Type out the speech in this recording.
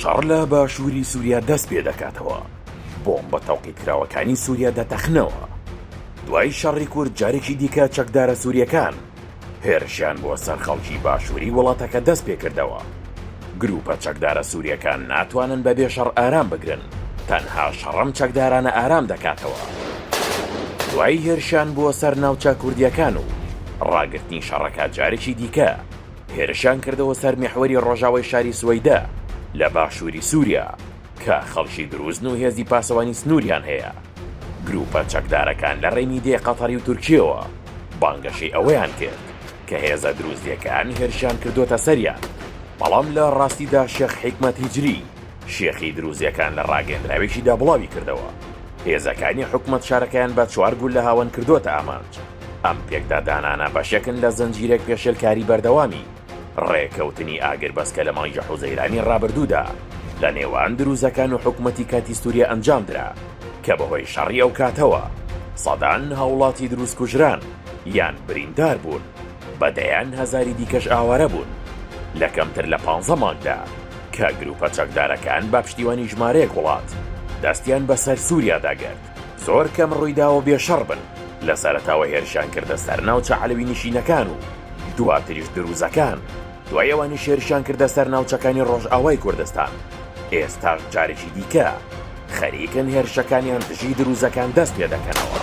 شەڕ لە باشووری سووریا دەست پێ دەکاتەوە، بۆمبە تەوقیتکراوەکانی سووریا دەتەقنەوە. دوای شەڕی کورد جارێکی دیکە چەکدارە سوورییەکان هێرشیان بۆ سەر خەڵکی باشووری وڵاتەکە دەست پێ کردەوە. گرووپە چەکدارە سوورییەکان ناتوانن بەبێ شەڕ ئارام بگرن، تەنها شەڕ ئەم چەکدارانە ئارام دەکاتەوە. دوای هێرشیان بۆ سەر ناوچە کوردییەکان و ڕاگرتنی شەڕەکە جارێکی دیکە هێرشیان کردەوە سەر میحوەری ڕۆژاوای شاری سوەیدە لە باشووری سووریا کە خەڵکی دروزن و هێزی پاسەوانی سنووریان هەیە. گرووپە چەکدارەکان لە ڕێی میدیای قەتەری و تورکییەوە بانگەشەی ئەوەیان کرد کە هێزە دروزییەکان هێرشیان کردۆتە سەریان، بەڵام لە ڕاستیدا شێخ حیکمەت هیجری، شێخی دروزییەکان لە ڕاگەیەندراوێکیدا بڵاوی کردەوە، هێزەکانی حکومەت شارەکەیان بە چوار گوللە هاوەن کردۆتە ئامانج. ئەم پێکدادانانە بەشێکن لە زنجیرێک پێشێلکاری بەردەوامی ڕێکەوتنی ئاگربەست کە لە مانگی حوزەیرانی ڕابردوودا لە نێوان دروزەکان و حکومەتی کاتی سوریا ئەنجامدرا کە بەهۆی شەڕی ئەو کاتەوە سەدان هاوڵاتی دروز کوژران یان بریندار بوون بە دەیان هەزاری دیکەش ئاوارە بوون لە کەمتر لە پانزە مانگدا کە گروپە چەکدارەکان بە پشتیوانی ژمارەیەک وڵات دەستیان بەسەر سوریادا گرت. زۆر کەم ڕوویداوە بێ شەڕ بن، لە سەرەتاوە هێرشیان کردە سەر ناوچە عەلەوی نشینەکان و دواتریش دروزەکان، دوای ئەوانیش هێرشیان کردە سەر ناوچەکانی ڕۆژئاوای کوردستان، ئێستاش جارێکی دیکە خەریکن هێرشەکانیان دژی دروزەکان دەست پێدەکەنەوە.